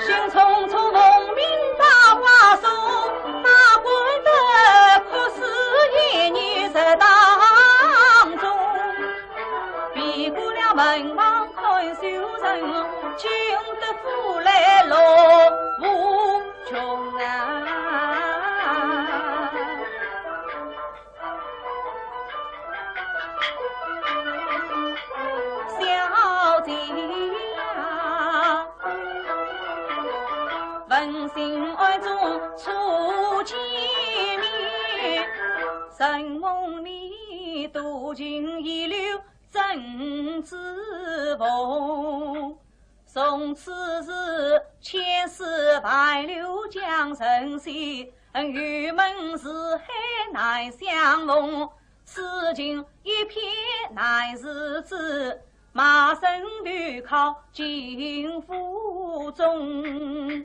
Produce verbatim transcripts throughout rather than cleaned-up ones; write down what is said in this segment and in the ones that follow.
兴冲冲农民把花送，打官的哭诉一年在当中。避过了门房看秀人，进得府来乐无穷啊。 小姐呀，问心爱中初见面，承蒙你多情遗留珍珠凤。 从此是千丝白柳江神仙，玉门四海难相逢。此情一片难自制，卖身投靠金府中。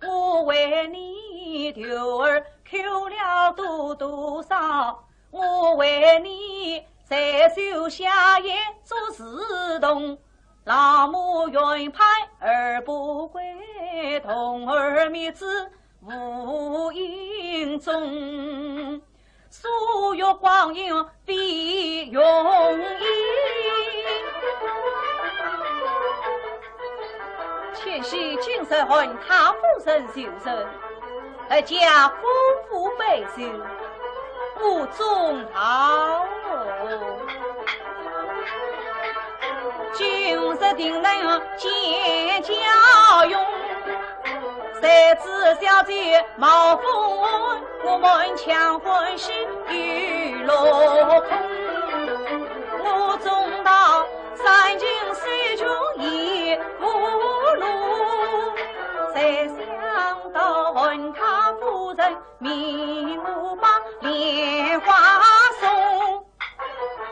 我为你求儿，求了多多少，我为你在绣香烟做侍童。 老母怨盼儿不归，童儿觅子无影踪。岁月光阴非容易。千喜今日恨他夫人求人， 而家夫妇悲愁无中道。今日定能见家用，谁知小姐冒风寒，我满腔欢喜又落空。我终到山穷水尽已无路，谁想到恨他夫人 命我把莲花送。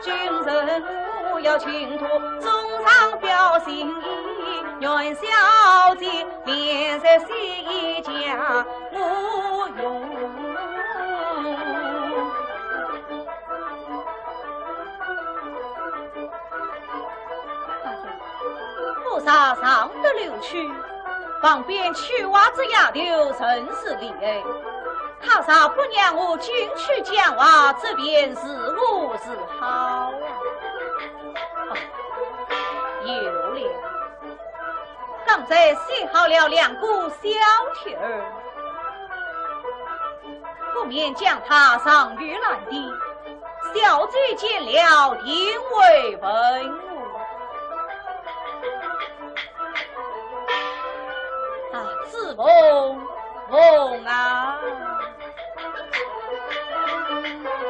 今日我要请托中上表心意，愿小姐怜惜一家无用。哎呀，我若上得楼去， 旁边绣花子丫头甚是怜爱，她若不让我进去讲话，这便如何是好啊？哦，有了，刚才写好了两个小帖儿，不免将它藏于篮底，小姐见了定会问我。 啊，子凤，凤啊，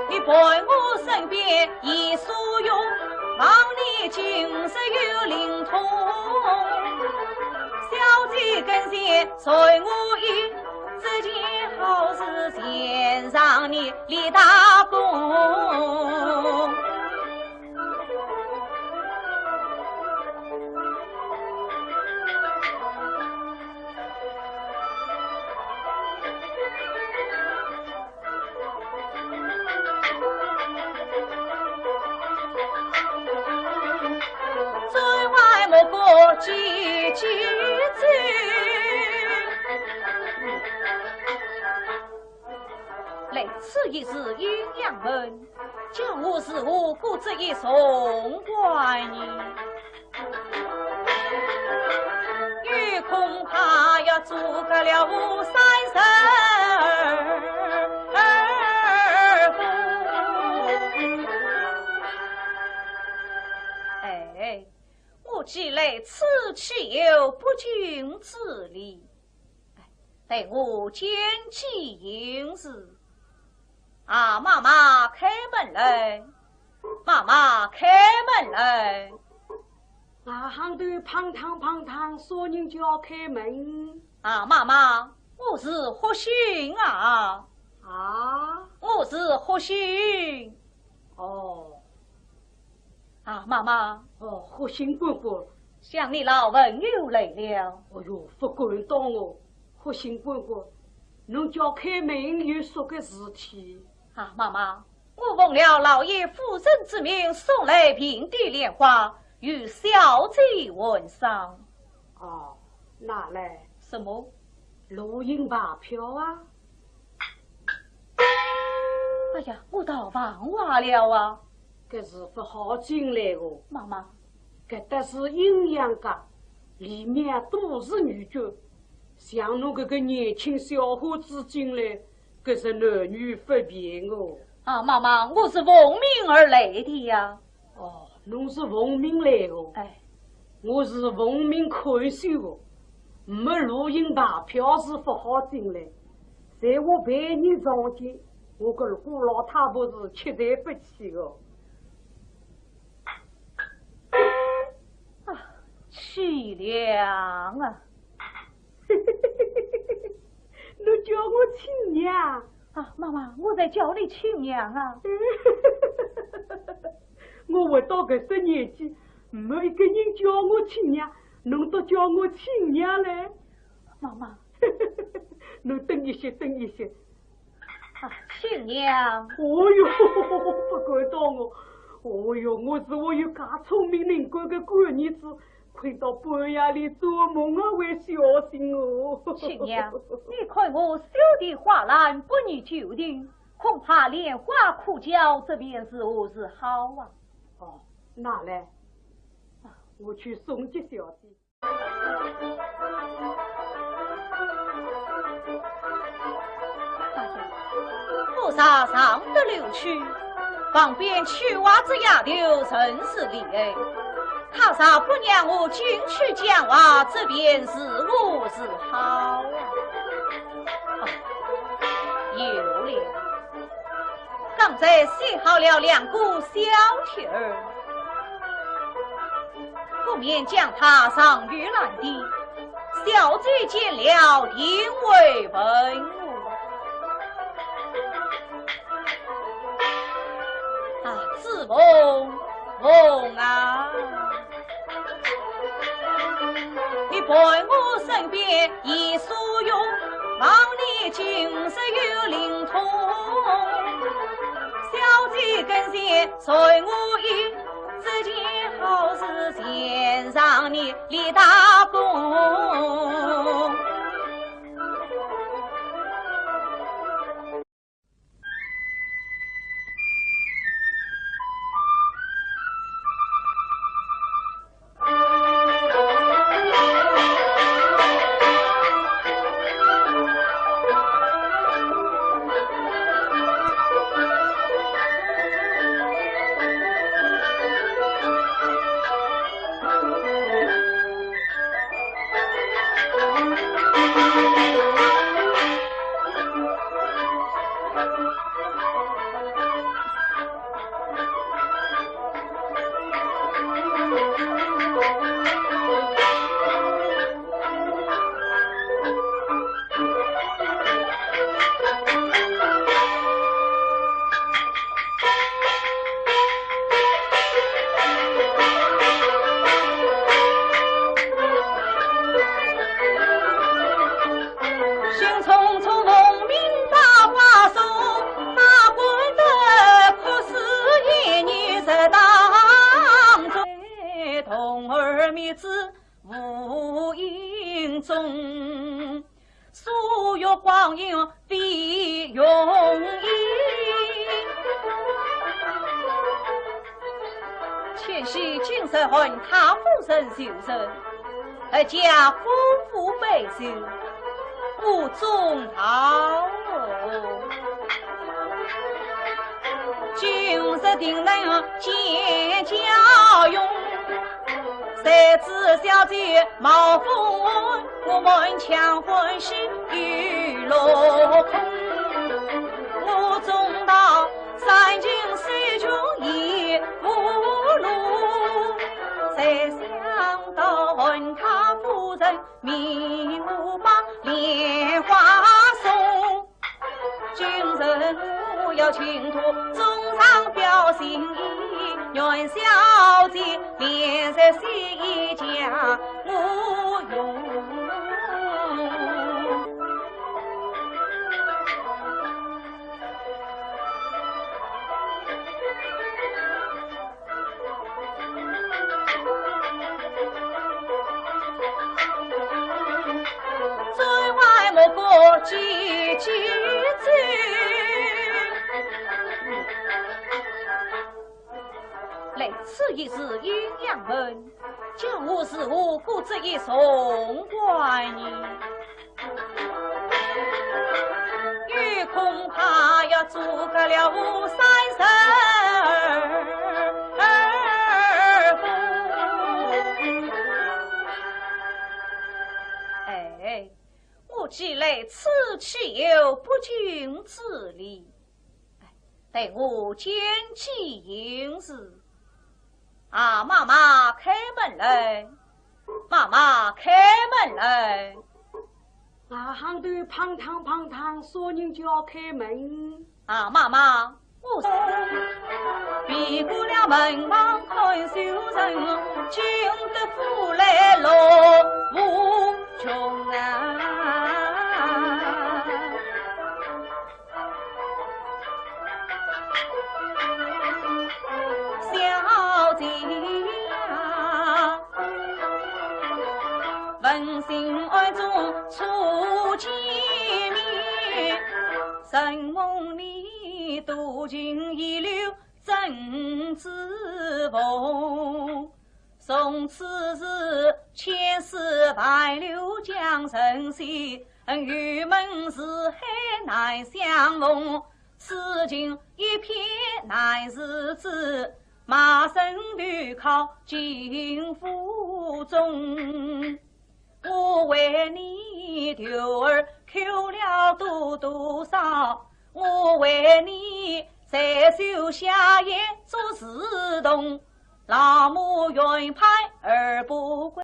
你伴我身边已数月，望你今日有灵通。小姐跟前随我意，这件好事全仗你李大公。 最坏莫过几几句。 来此一日阴阳门，叫我如何过这一重关呢？又恐怕要阻隔了我三十二夫。哎，我既来此，岂有不进之理？ 待我见机行事。啊，妈妈，开门来！妈妈，开门来！外行头砰当砰当，啥人叫开门？啊，妈妈，我是霍兴啊。啊？我是霍兴。哦。啊，妈妈。哦，霍兴官官。想你老朋友来了。哦哟，不敢当哦，霍兴官官，侬叫开门有啥个事体？啊，妈妈， 我奉了老爷夫人之命，送来并蒂莲花，与小姐玩赏。哦，拿来。什么？录音牌票啊。哎呀，我倒忘怀了啊。搿是勿好进来哦。妈妈。搿搭是阴阳界，里面都是女眷，像侬搿个年轻小伙子进来， 搿是男女不便哦。啊，妈妈，我是奉命而来的呀。哦，侬是奉命来哦。哎。我是奉命看守哦。没录音牌票是不好进来。在我陪你上去，我搿个老太婆是吃罪不起哦。啊，凄凉啊！ 侬叫我亲娘？啊，妈妈，我在叫你亲娘啊。我活到搿只年纪，没一个人叫我亲娘，侬倒叫我亲娘嘞。妈妈。侬等一歇，等一歇。啊，亲娘。哦哟，不敢当哦。哦哟，我是我有介聪明能干个干儿子， 困到半夜里做梦啊，还小心哦。亲娘，你看我绣的花篮不宜久停，恐怕莲花枯焦，这便如何是好啊？哦，拿来，我去送给小姐。 我若上得楼去，旁边绣花子丫头甚是怜爱，她若不让我进去讲话，这便如何是好啊？啊，有了，刚才写好了两个小帖儿， 不免将它藏于篮底，小姐见了定会问我。啊，子凤，凤啊，你伴我身边一所用，望你今日有灵通。小姐跟前随我意， 这件好事全仗你李大公。兴冲冲农民大花送，打官的哭诉言语在当中。童儿迷子无影踪，岁月光阴飞云烟。千喜今日恨他夫人就人， 而家夫妇悲愁无中道。今日定能见家用，谁知小姐貌风寒，我满腔欢喜又落空。我中道三军水军已无路，谁想到恨他夫人 命我把莲花要请托中上表心意，阮小姐面色喜家无用。转弯莫过几几次。来此一时阴阳门，叫我如何过这一重关呢？ 又恐怕要阻隔了我三十二步。哎，我既来此，岂有不进之理？哎，待我见机行事。 啊，妈妈，开门来！妈妈，开门来！外行头砰当砰当，啥人叫开门？啊，妈妈，我……避过了门房看秋人，进得府来乐无穷啊。 小姐呀，问讯暗中初见面，承蒙你多情遗留真珠凤。从此是千丝万缕绛成线，玉门似海难相逢。 此情一片难自制，卖身投靠秦府中。我为你求儿求了多多少，我为你在树下也做侍童，老母原盼儿不归。